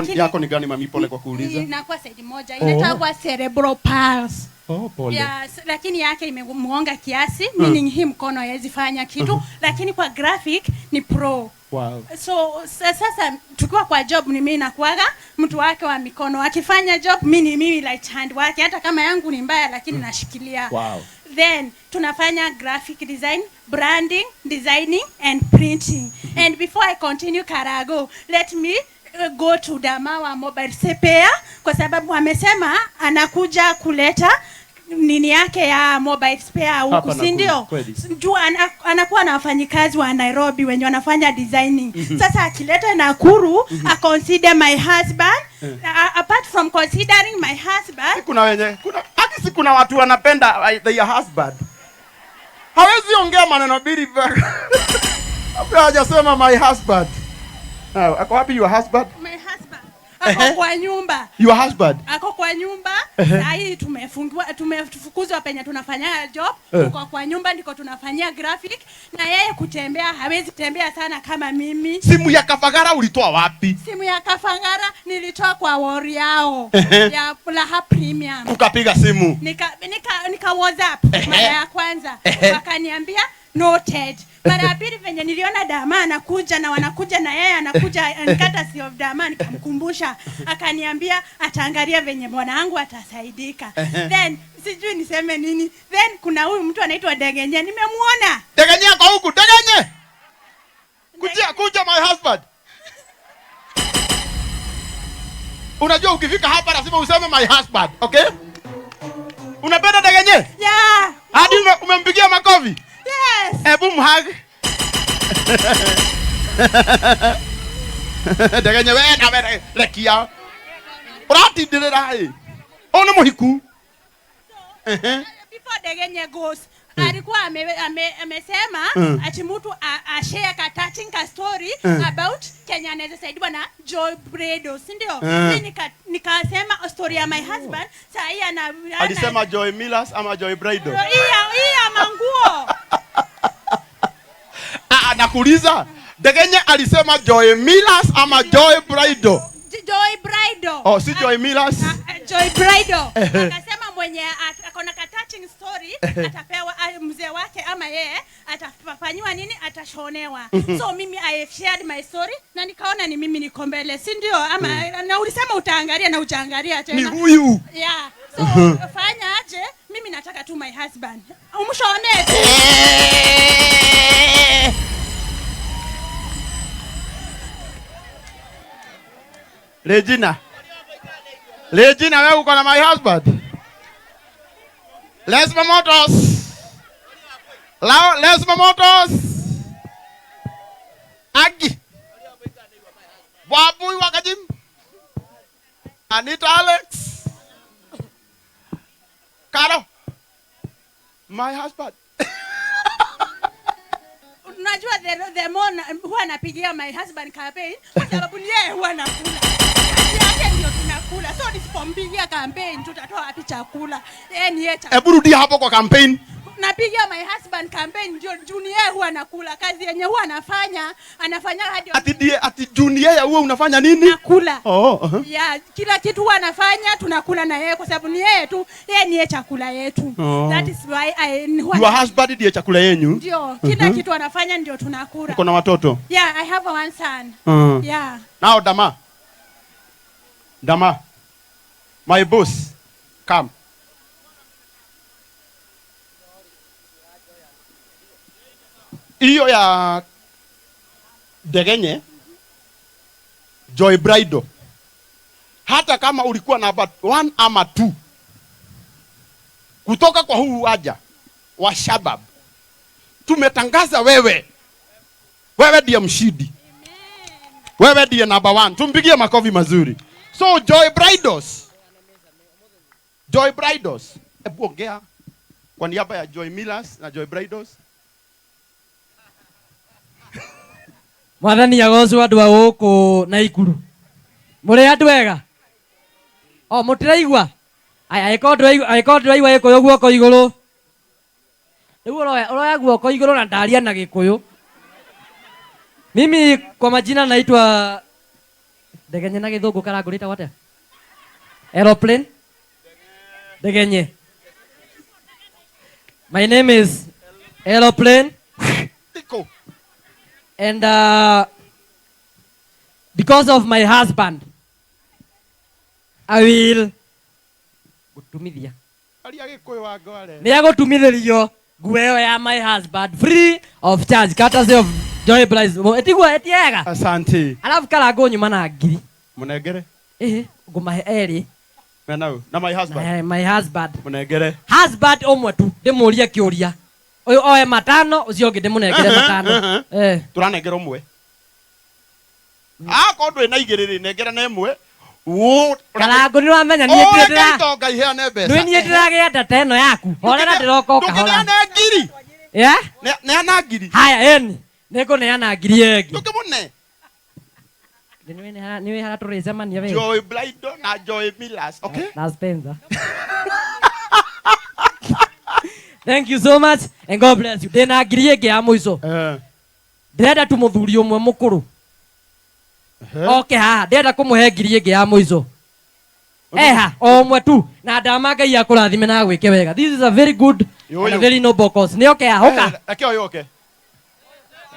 Yako ni gani mami? Pole kwa kuuliza. Inakuwa side moja inaitwa cerebral palsy. Oh, pole. Yes, lakini yake imemuonga kiasi, meaning hii mkono haiwezi fanya kitu, lakini kwa graphic ni pro. Wow. So sasa tukiwa kwa job ni mimi nakuaga mtu wake wa mikono. Akifanya job mimi ni mimi right hand wake, hata kama yangu ni mbaya lakini nashikilia. Wow. Then tunafanya graphic design, branding, designing and printing. And before I continue Karago, let me go to Damawa Mobile Spare kwa sababu amesema anakuja kuleta nini yake ya mobile spare huku, Hapa si Nakuru, ndio? kweli. Juu anakuwa na wafanyikazi wa Nairobi wenye wanafanya designing. Sasa akileta Nakuru, mm consider my husband. Apart from considering my husband, Kuna wenye kuna haki si kuna watu wanapenda their husband. Hawezi ongea maneno mbili kabla hajasema my husband. Now, ako wapi your husband? My husband ako kwa nyumba. Your husband. Ako kwa nyumba. Saa hii tumefungiwa, tumefukuzwa penye tunafanya job. Tuko kwa nyumba ndiko tunafanyia graphic, na yeye kutembea hawezi tembea sana kama mimi. Simu ya Kafagara ulitoa wapi? Simu ya Kafangara nilitoa kwa wori yao ya Raha Premium. Ukapiga simu. Nika WhatsApp mara ya kwanza, wakaniambia noted. Mara ya pili venye niliona Dama anakuja na wanakuja na yeye anakuja nikata si of Dama, nikamkumbusha, akaniambia ataangalia venye bwana wangu atasaidika. Then sijui niseme nini. Then kuna huyu mtu anaitwa Degenye, nimemuona. Degenye ako huku, Degenye. Kuja, kuja my husband. Unajua ukifika hapa lazima useme my husband, okay? Unapenda Degenye? Yeah. Hadi umempigia makofi? Yes. Hebu mhug. Degenye we na we rekia. Uratindĩrĩra ĩ. Ũyũ nĩ mũhiku. Before Degenye goes, alikuwa amesema ati mtu ashare ka touching ka story about Kenya anaweza saidiwa na Joy Bredo, si ndio? Mimi nikasema story ya my husband. Saa hii Alisema Joy Millers ama Joy Bredo? Hii ya manguo. Nakuuliza, Degenye alisema Joy Millers ama Joy Bridal? Joy Bridal. Oh, si Joy Millers. Joy Bridal. Akasema mwenye akona ka touching story atapewa mzee wake ama yeye atafanywa nini, atashonewa. So mimi I have shared my story na nikaona ni mimi niko mbele, si ndio? Ama na ulisema utaangalia na utaangalia tena. Ni huyu. Yeah. So fanya aje? Mimi nataka tu my husband. Umshone. Regina. Regina, wewe uko na my husband? Lesma Motors. Lao, Lesma Motors. Agi. Wabui wakajim. Anita Alex. Karo. My husband. Unajua the more huwa napigia my husband campaign kwa sababu ni yeye huwa anakula. Kazi yake ndio tunakula. So nisipompigia campaign tutatoa wapi chakula? Yeye ni yeye chakula. Hebu rudia hapo kwa campaign. Napigia my husband campaign ndio juu ni yeye huwa anakula. Kazi yenye huwa anafanya, anafanya hadi Ati die, ati juu ni yeye huwa unafanya nini? Nakula. Oh, uh-huh. Yeah, kila kitu huwa anafanya tunakula na yeye kwa sababu ni yeye tu, yeye ni yeye chakula yetu. Oh. That is why I huwa Your husband ndiye chakula yenyu? Ndio, kila kitu anafanya ndio tunakula. Uko na watoto? Yeah, I have one son. Yeah. Now Dama. Dama. My boss, come. Hiyo ya Degenye, Joy Bridal. Hata kama ulikuwa namba 1 ama 2 kutoka kwa huu waja wa Shabab, tumetangaza wewe. Wewe ndiye mshindi. Wewe ndiye namba 1. Tumpigie makofi mazuri. So Joy Bridals. Joy Bridals. Hebu ongea kwa niaba ya Joy Millers na Joy Bridals. Mwathani agocwo andu a guku Naikuru. Muri andu ega? O mutiraigua? Aya, angĩkorwo ndũraigua Gĩkũyũ guoko igũrũ. Rĩu ũroya guoko igũrũ na ndaria na Gĩkũyũ. Mimi kwa majina naitwa Ndegenye na gĩthũngũ karangũrĩte atĩa? Aeroplane? Ndegenye. My name is Aeroplane. Iko. And because of my husband, I will gutumithia. Aria gĩkũyũ wa ngware. Nĩ agũtumithĩrio nguo ĩyo ya my husband free of charge, courtesy of Joy Price. Ĩtiguo ĩtiega. Asante. Alafu karangũ nyuma na ngiri. Mũnengere. Ĩhĩ, ngũmahe erĩ. Mena na my husband. Na my husband. Mũnengere. Husband ũmwe tu ndĩmũrie kĩũria. Ũyũ oe matano, ũcio ũngĩ ndĩmũnengere matano. Eh. Tũranengera ũmwe. Akorwo ndwĩ na igĩrĩ rĩ, nengera na ĩmwe. Wo Karangũ nĩ ũramenya niĩ Ũreke ndĩra itonga iheane mbeca. Nĩ niĩ ndĩragĩa data ĩno yaku. Horera ndĩroka o kahora. Ndũkĩneane ngiri. Yeah? Neana ngiri. Haya, eni. Nĩngũneana ngiri ĩngĩ. Ndũkĩmũne. Nĩ harĩa tũrĩcemania we. Joy Blindo na Joy Millers. Okay? Na Spencer. Thank you so much and God bless you. Ndĩna ngiri ĩngĩ ya mũico. Ndĩrenda tu mũthuri ũmwe mũkũrũ. Oke haha, ndĩrenda kũmũhe ngiri ĩngĩ ya mũico. Eha, o ũmwe tu. Na ndama Ngai akũrathime na agwĩke wega. This is a very good and a very noble cause. Nĩ oke haha, ũka. Reke ũyũ oke.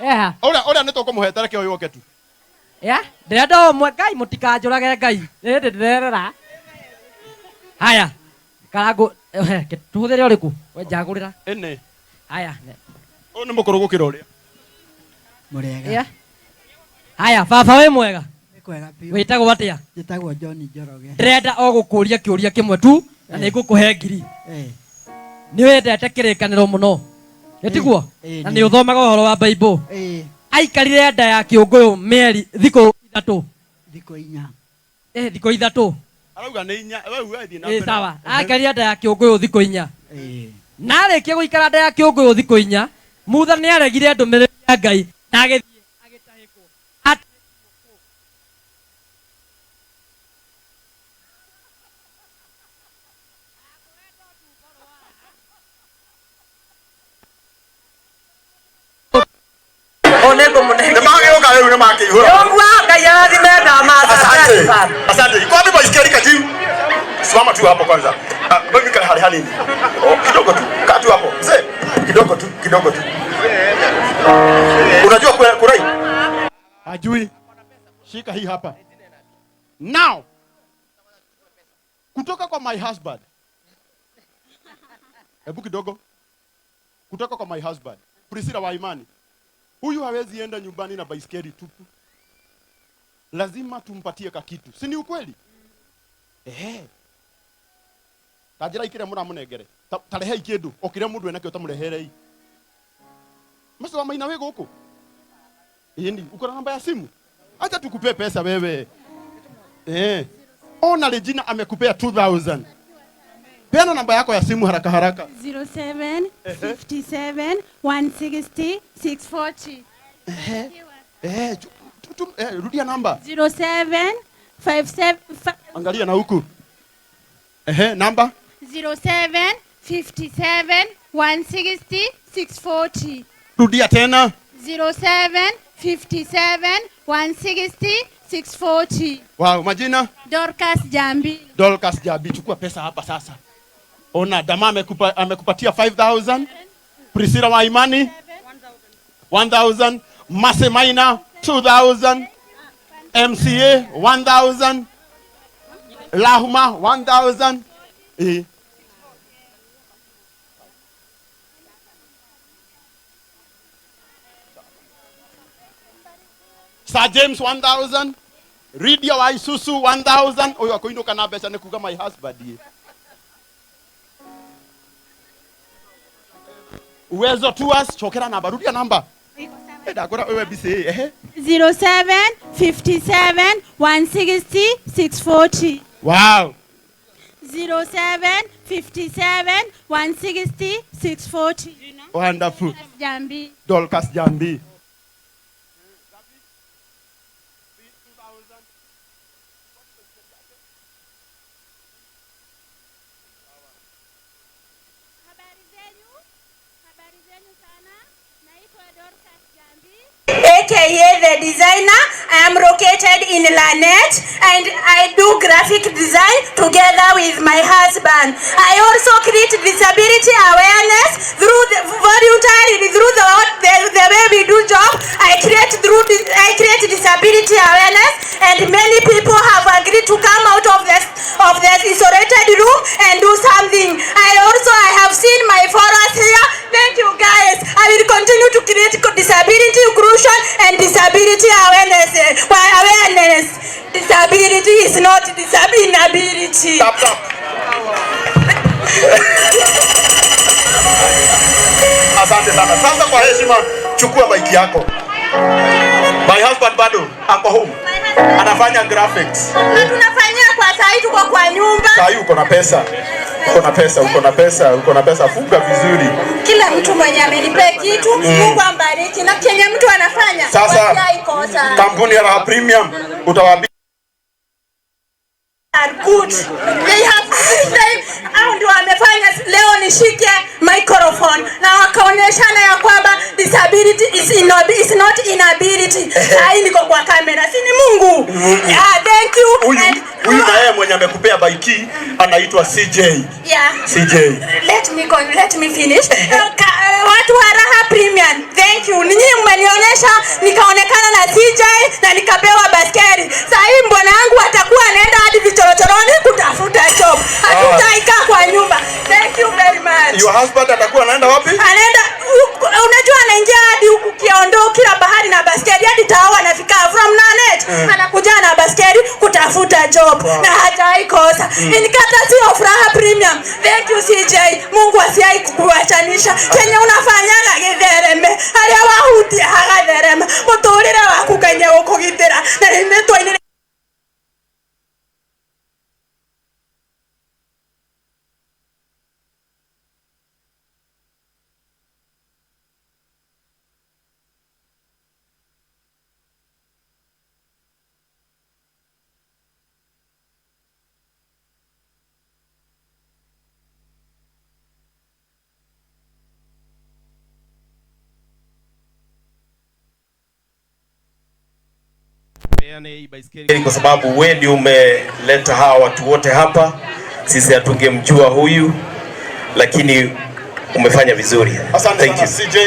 Eha. Ũrĩa ũrĩa nĩ tũkũmũhete, reke ũyũ oke tu. Ya, ndĩrenda ũmwe. Ngai mũtikanjũrage Ngai. Nĩ hĩndĩ ndĩrerera. Haya. Karangũ, tũhũthĩre ũrĩkũ? We njagũrĩra. Ĩnĩ. Haya. Ũyũ nĩ mũkũrũ gũkĩra ũrĩa. Mũrĩega. Ya. Haya, baba wĩ mwega? Nĩ kwega biũ. Wĩtagwo atĩa? Njĩtagwo John Njoroge. Ndĩrenda o gũkũria kĩũria kĩmwe tu na nĩ ngũkũhe ngiri. Nĩ wendete kĩrĩkanĩro mũno. Nĩ tiguo? Na nĩ ũthomaga ũhoro wa Bible. Aikarire nda ya kĩũngũyũ mĩeri thikũ ithatũ. Thikũ inya. Thikũ ithatũ. Arauga nĩ inya, we uga thiĩ na mbere. Sawa. Aikarire nda ya kĩũngũyũ thikũ inya. Na arĩkia gũikara nda ya kĩũngũyũ thikũ inya, Mutha nĩ aregire ndũmĩrĩri ya Ngai na agĩthiĩ agĩtahĩkwo. Nĩmagĩũka rĩu nĩmakĩihũra. Ũguo Ngai arathime ndama. Asante. Asante. Iko wapi baiskeli Kajiu? Simama tu hapo kwanza. Mimi kaa hali hali. Oh, kidogo tu. Kaa tu hapo. Mzee, kidogo tu, kidogo tu. Unajua kurai? Hajui. Shika hii hapa. Now, kutoka kwa my husband. Hebu kidogo. Kutoka kwa my husband. Priscilla wa Imani. Huyu hawezi enda nyumbani na baiskeli tupu. Lazima tumpatie kakitu. Si ni ukweli? Ta njĩra ikĩrĩa mũramũnengere. Ta rehei kĩndũ. O kĩrĩa mũndũ enakĩo tamũreherei. Mr. Maina wĩ gũkũ? Ĩni, uko na namba ya simu? Acha tukupee pesa wewe. Ona Regina amekupea 2000. Peana namba yako ya simu haraka haraka. 07 57 160 640. Rudia namba. 07 57 Angalia na huku. Namba 07 57 160 640. Rudia tena. 07 57 160 640. Wow, majina? Dorcas Jambi. Dorcas Jambi, chukua pesa hapa sasa. Ona dama amekupatia 5000. Priscilla wa Imani 1000, Mase Maina 2000, MCA 1000, Lahuma 1000. Sir James 1000, Lydia wa Isusu 1000. Oyo akoinuka na mbeca nĩ kuga my husband. Uwezo Tours, chokera namba, rudia namba. Ndakora wewe BCA, 07 57 160 640. Wow. 07 57 160 640. Wonderful. Jambi. Dorcas Jambi. AKA the designer. I am located in Lanet and I do graphic design together with my husband. I also create disability awareness through the voluntarily through the way we do job. I create disability awareness, and many people have agreed to come out of this isolated room and do something. I have seen my followers here. Thank you, guys. I will continue to create disability inclusion and disability awareness. Why awareness? Disability is not disability. Tap, tap. Asante sana. Sasa kwa heshima, chukua bike yako. My husband bado ako home. Anafanya graphics. Na tunafanyia kwa saa hii tuko kwa nyumba. Saa hii uko na pesa. Uko na pesa, uko na pesa, uko na pesa. Funga vizuri. Kila mtu mwenye amenipea kitu, Mungu ambariki. Na kenye mtu anafanya, Sasa wasiaikosa. Kampuni ya Raha Premium utawaambia Are good. They have they, hao ndio wamefanya leo nishike microphone na wakaonyeshana ya kwamba disability is not inability. Saa hii niko kwa kamera, si ni Mungu? Yeah, thank you. Huyu huyu na yeye mwenye amekupea bike anaitwa CJ. Yeah. CJ. Let me finish. Watu wa Raha Premium, thank you. Ninyi mmenionyesha nikaonekana na CJ na nikapewa baskeli. Saa hii bwana yangu atakuwa anaenda hadi vichorochoroni kutafuta job. Hatutaikaa kwa nyumba. Thank you very much. Your husband atakuwa anaenda wapi? Anaenda unajua anaingia hadi huku Kiondo kila bahari na baskeli hadi Tao anafika from Lanet. Anakuja na baskeli kutafuta job na hajawahi kosa. In courtesy of Raha Premium. Thank you, CJ. Mungu asiai kukuachanisha. Kenye unafanyaga githereme. Haria wahutia hagatherema. Muturire waku Ngai nĩegũkũgitĩra na rĩtwa-inĩ. Peane hii baiskeli. Kwa sababu wewe ndio umeleta hawa watu wote hapa. Sisi hatungemjua huyu, lakini umefanya vizuri. Asante Thank sana you. CJ.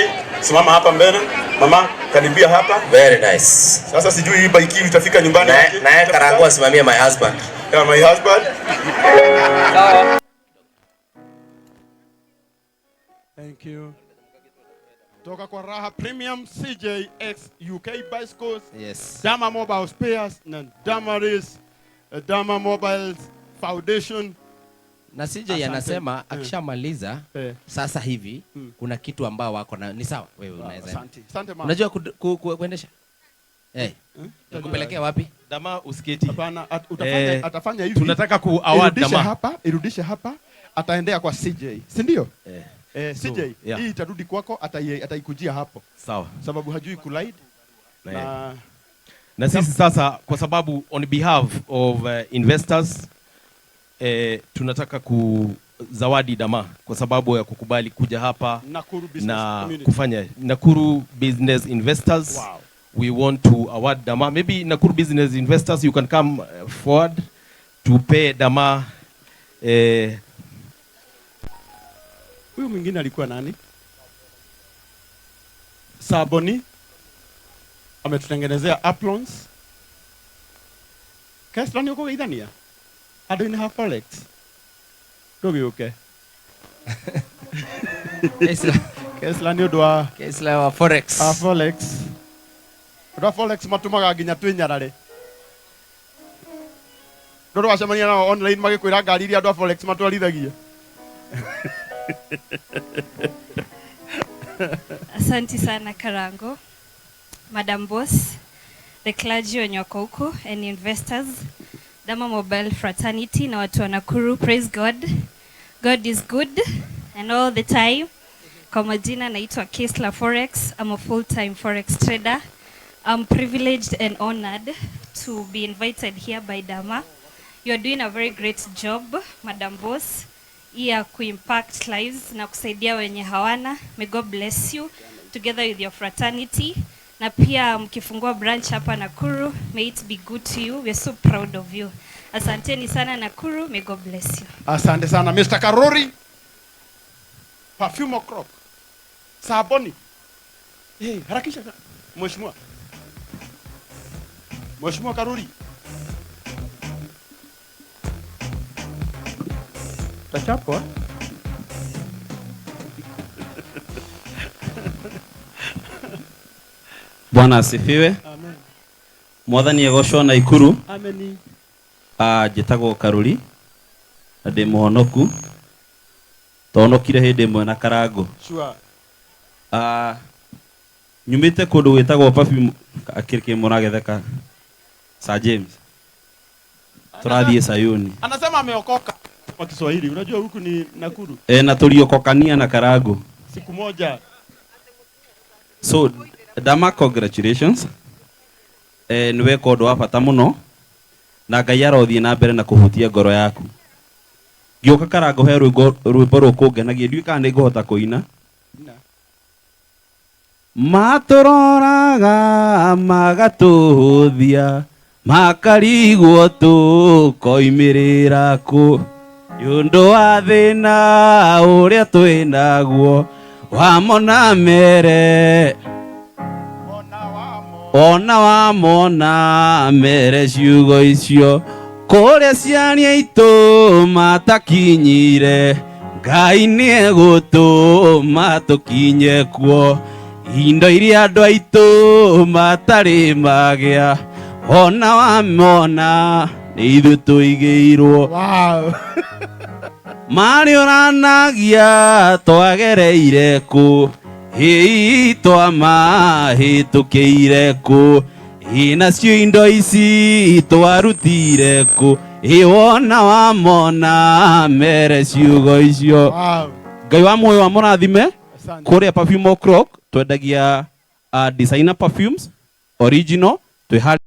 Simama hapa mbele. Mama, karibia hapa. Very nice. Sasa sijui hii bike itafika nyumbani Na aje. naye Karangu asimamie my husband. Yeah, my husband. Thank you. Toka kwa Raha Premium, CJX UK Bicycles, Dama Mobile Spares na Damaris, Dama Mobiles Foundation. Na CJ Asante. anasema akishamaliza sasa hivi kuna kitu ambao wako na ni sawa, wewe unaweza. Asante. Asante mama. Unajua kuendesha? Eh. Nikupelekea wapi? Dama usiketi. Hapana, utafanya, atafanya hivi. Tunataka ku award Irudishe Dama. hapa, irudishe hapa, ataendea kwa CJ. Si ndio? Eh. CJ, So, yeah. hii itarudi kwako, ataikujia hapo. Sawa. Sababu hajui kulide. Na, Na na sisi sasa kwa sababu on behalf of investors, tunataka kuzawadi Dama kwa sababu ya kukubali kuja hapa Nakuru Business na Community. Kufanya Nakuru Business Investors. Wow. We want to award Dama. Maybe Nakuru Business Investors, you can come forward to pay Dama. Huyu mwingine alikuwa nani? Saboni ametutengenezea aprons. Kesla ni uko geithania andũ-inĩ ha forex ndũgĩũke. Kesla. Kesla nĩ ũndũ wa Kesla wa forex. A forex, andũ a forex matũmaga nginya twĩnyarare. Ndũrĩ wacemania nao online magĩkwĩra ngari iria andũ a forex matwarithagia. Asante sana Karango, Madam Boss, the clergy wenye wako huku and investors, Dama Mobile Fraternity na watu wa Nakuru, praise God. God is good and all the time. Kwa majina naitwa Kesla Forex. I'm a full-time forex trader. I'm privileged and honored to be invited here by Dama. You are doing a very great job, Madam Boss, ya kuimpact lives na kusaidia wenye hawana. May God bless you together with your fraternity. Na pia mkifungua branch hapa Nakuru, may it be good to you. We are so proud of you. Asanteni sana Nakuru, may God bless you. Asante sana Mr. Karori. Perfume o'clock. Saboni. Hey, harakisha mheshimiwa. Mheshimiwa Karori. Tachapwa. Bwana asifiwe. Amen. Mwathani egocwo na ikuru. Amen. Njĩtagwo Karuri na ndĩ mũhonoku. Tonokire hĩndĩ ĩmwe na Karango. Sure. Nyumĩte kũndũ gwĩtagwo Perfume akĩrĩ mũragetheka Sir James. Tũrathiĩ Sayuni. Anasema ameokoka kwa Kiswahili. Unajua huku ni Nakuru. Na tuliokokania na Karango. Siku moja. So Dama, congratulations. Nĩ weka ũndũ wa bata mũno na Ngai arothiĩ na mbere na kũhutia ngoro yaku. Ngĩũka Karango he rwĩmbo rũkũngenagia, ndiũĩ kana nĩ ngũhota kũina. Matũroraga magatũhũthia makarigwo tũkoimĩrĩra kũ nĩ ũndũ wa thĩna ũrĩa twĩnaguo wamona mere ona wamona mere ciugo icio kũrĩa ciana aitũ matakinyire Ngai nĩegũtũma tũkinye kuo indo iria andũ aitũ matarĩ magĩa ona wamona nĩ ithuĩ tũigĩirwo. Wow. Marĩ ũranagia twagereire kũ ĩĩ twamahĩtũkĩire kũ ĩ nacio indo ici twarutire kũ ĩ wona wamona mere ciugo icio. Ngai wa muoyo amũrathime. Kũrĩa Perfume O'Clock twendagia designer perfumes original twĩ